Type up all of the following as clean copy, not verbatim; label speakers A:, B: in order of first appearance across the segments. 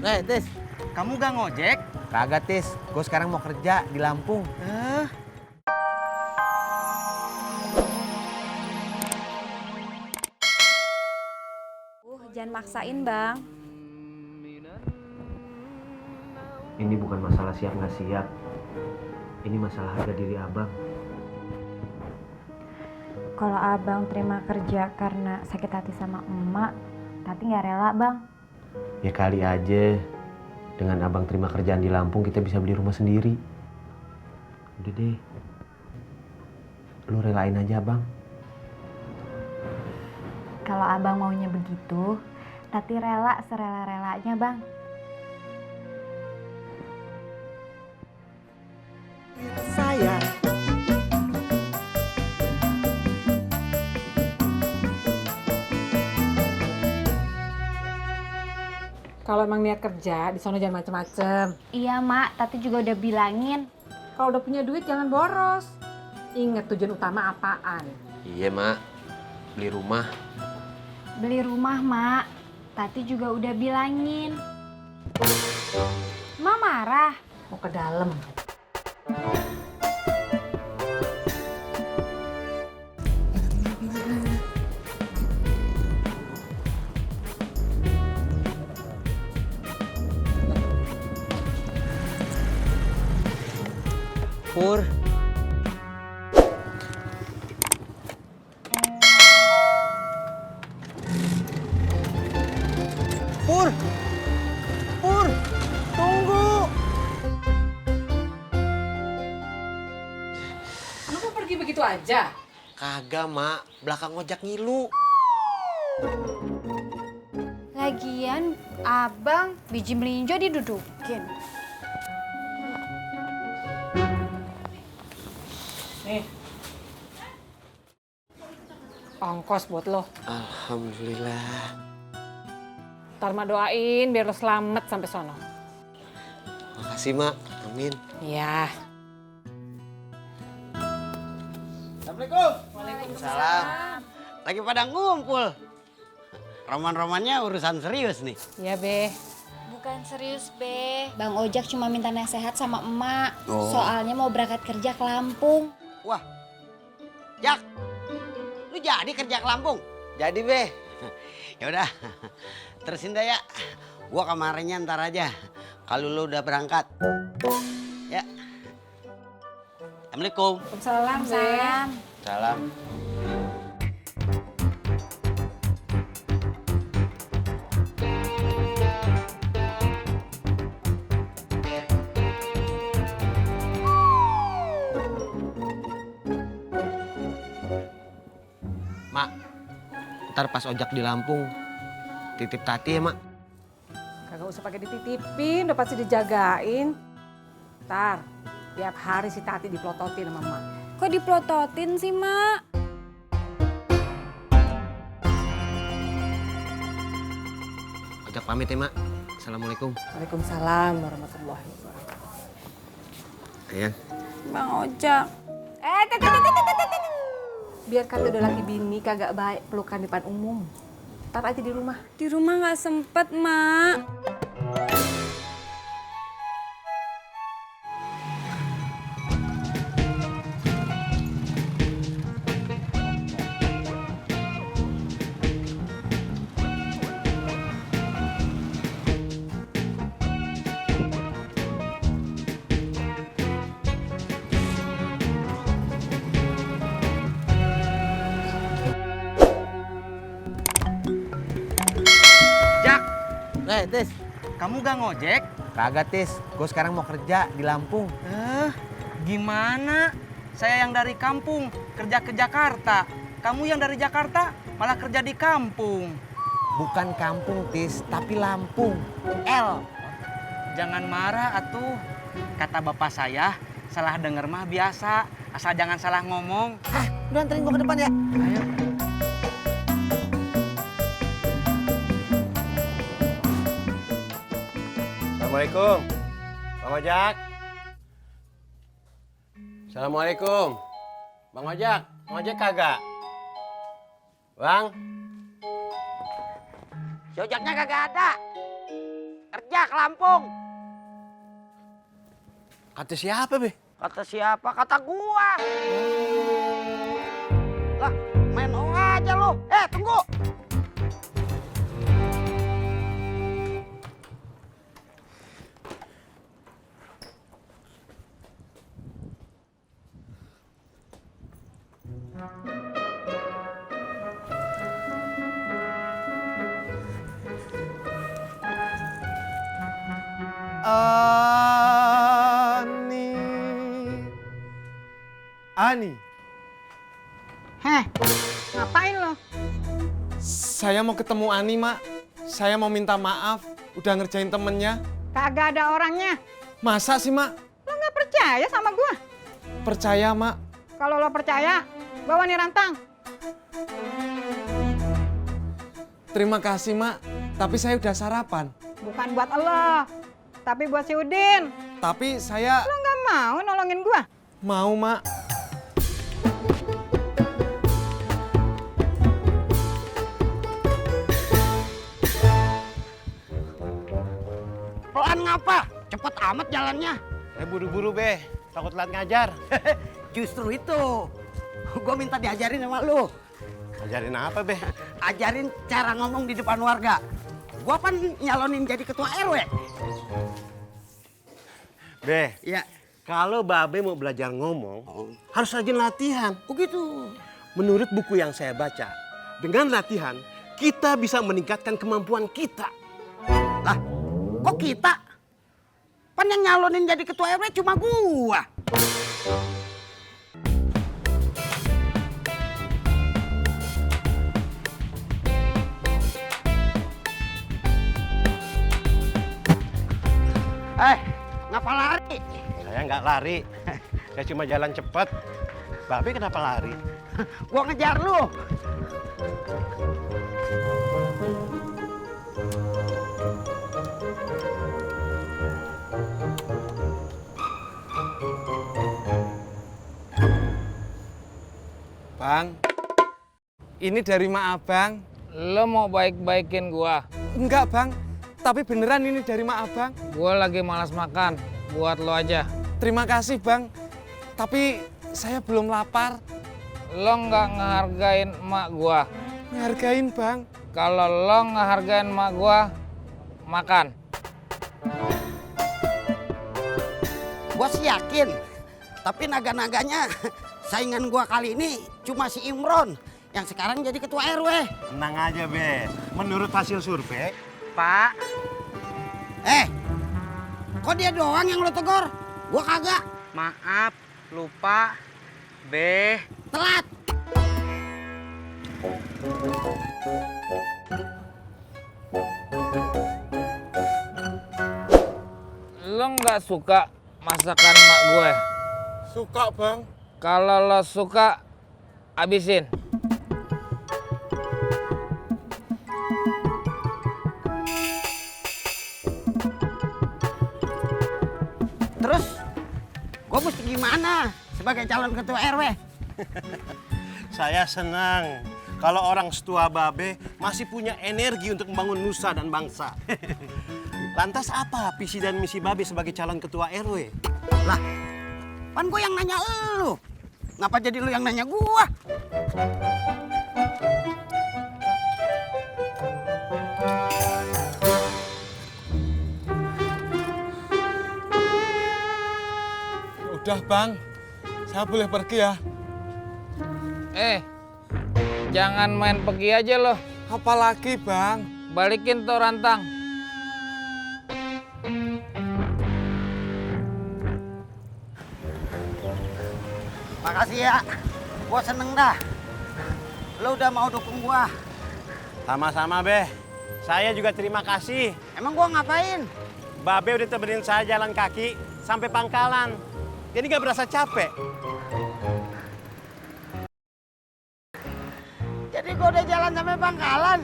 A: Tis, kamu gak ngojek?
B: Kagak, Tis. Gue sekarang mau kerja di Lampung.
C: Jangan maksain, Bang.
B: Ini bukan masalah siap nggak siap. Ini masalah harga diri abang.
C: Kalau Abang terima kerja karena sakit hati sama emak, Tati nggak rela, Bang.
B: Ya kali aja dengan abang terima kerjaan di Lampung kita bisa beli rumah sendiri. Udah deh, lu relain aja abang.
C: Kalau Abang maunya begitu, Tati rela serela-relanya, Bang.
A: Saya.
D: Kalau emang niat kerja, di sana jangan macem-macem.
C: Iya, Mak. Tati juga udah bilangin.
D: Kalau udah punya duit jangan boros. Ingat tujuan utama apaan.
B: Iya mak, beli rumah.
C: Beli rumah, Mak. Tati juga udah bilangin. Mak marah.
D: Mau ke dalam.
B: Pur.
A: Pur! Pur! Tunggu!
D: Lu mau pergi begitu aja?
B: Kagak mak, belakang ojek ngilu.
C: Lagian, Abang biji melinjo didudukin.
D: Nih. Ongkos buat lo.
B: Alhamdulillah.
D: Ntar mak doain biar lo selamat sampai sono.
B: Makasih mak, amin.
D: Iya.
A: Assalamualaikum.
B: Waalaikumsalam.
A: Lagi pada ngumpul. Roman-romannya urusan serius nih.
D: Iya, Be.
C: Bukan serius, Be. Bang Ojak cuma minta nasihat sama emak.
B: Oh.
C: Soalnya mau berangkat kerja ke Lampung.
A: Wah, Jak, lu jadi kerja ke Lampung?
B: Jadi be.
A: Ya udah, terusin dah ya. Gua kemarinnya ntar aja. Kalau lu udah berangkat. Ya. Assalamualaikum.
D: Salam,
C: Salam.
B: Salam. Mak, ntar pas ojek di Lampung, titip Tati ya mak.
D: Kagak usah pakai dititipin, udah pasti dijagain. Ntar, tiap hari si Tati dipelototin sama emak.
C: Kok diplototin sih, Mak?
B: Ojek pamit ya mak. Assalamualaikum.
D: Waalaikumsalam warahmatullahi wabarakatuh.
B: Ayang.
C: Bang Ojak.
D: Biar kata udah laki bini kagak baik pelukan di depan umum. Ntar aja di rumah.
C: Di rumah nggak sempet, Mak.
A: Jak, Tis, kamu gak ngojek?
B: Kagak Tis, gue sekarang mau kerja di Lampung.
A: Gimana? Saya yang dari kampung, kerja ke Jakarta. Kamu yang dari Jakarta, malah kerja di kampung.
B: Bukan kampung Tis, tapi Lampung. L.
A: Jangan marah atuh. Kata bapak saya, salah denger mah biasa. Asal jangan salah ngomong.
B: Hah, udah anterin gue ke depan ya.
A: Ayo.
E: Assalamualaikum, Bang Ojak. Assalamualaikum, Bang Ojak. Bang Ojak kagak? Bang?
A: Si Ojaknya kagak ada.
F: kerja ke Lampung.
E: Kata siapa, Be?
F: Kata siapa? Kata gua. Lah, main oh aja lo. Tunggu.
E: Ani.
D: Heh, ngapain lo?
E: Saya mau ketemu Ani, Mak. Saya mau minta maaf udah ngerjain temennya.
D: Kagak ada orangnya.
E: Masa sih, Mak?
D: Lo nggak percaya sama gua?
E: Percaya, Mak.
D: Kalau lo percaya, bawa nih rantang.
E: Terima kasih, Mak. Tapi saya udah sarapan.
D: Bukan buat lo, tapi buat si Udin.
E: Tapi saya
D: Lo nggak mau nolongin gua?
E: mau, Mak.
F: Pelan ngapa? Cepet amat jalannya.
E: Buru-buru, Be. Takut telat ngajar.
F: Justru itu. Gua minta diajarin sama lu.
E: Ajarin apa, Be?
F: Ajarin cara ngomong di depan warga. Gua kan nyalonin jadi ketua RW.
E: Be,
F: Iya.
E: kalau Babe mau belajar ngomong, harus rajin latihan.
F: Oh gitu.
E: Menurut buku yang saya baca, dengan latihan, kita bisa meningkatkan kemampuan kita.
F: Lah, kok kita? Pan yang nyalonin jadi ketua RW cuma gua. Ngapa lari?
E: Saya nggak lari, saya cuma jalan cepat. Babe kenapa lari?
F: Gua ngejar lu.
E: Bang, ini dari Mak Abang.
G: Lo mau baik-baikin gua?
E: Enggak, Bang. Tapi beneran ini dari Mak Abang.
G: Gua lagi malas makan. Buat lo aja.
E: Terima kasih, Bang. Tapi saya belum lapar.
G: Lo nggak ngehargain emak gua.
E: Ngehargain, Bang.
G: Kalau lo ngehargain emak gua, makan.
F: Gua sih yakin. Tapi naga-naganya saingan gua kali ini cuma si Imron yang sekarang jadi ketua RW.
E: Tenang aja, Be. Menurut hasil survei,
A: Pak,
F: Kok dia doang yang lo tegur? Gua kagak.
A: maaf, lupa. Be,
F: Telat.
G: Lo nggak suka masakan emak gue?
E: suka, Bang.
G: Kalau lo suka, abisin.
F: Terus gua mesti gimana sebagai calon ketua RW?
E: Saya senang kalau orang setua Babe masih punya energi untuk membangun nusa dan bangsa. Lantas apa visi dan misi Babe sebagai calon ketua RW?
F: Lah, kan gua yang nanya elu. Ngapa jadi lu yang nanya gua?
E: Udah, Bang. Saya boleh pergi ya?
G: Jangan main pergi aja lo.
E: Apalagi, Bang?
G: Balikin tuh rantang.
F: Makasih ya. Gua seneng dah. Lu udah mau dukung gua.
E: Sama-sama, Be. Saya juga terima kasih.
F: Emang gua ngapain?
E: Babe udah temenin saya jalan kaki sampai pangkalan. Jadi nggak berasa capek.
F: Jadi gua udah jalan sampai pangkalan.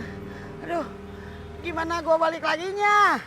F: Aduh, gimana gua balik laginya?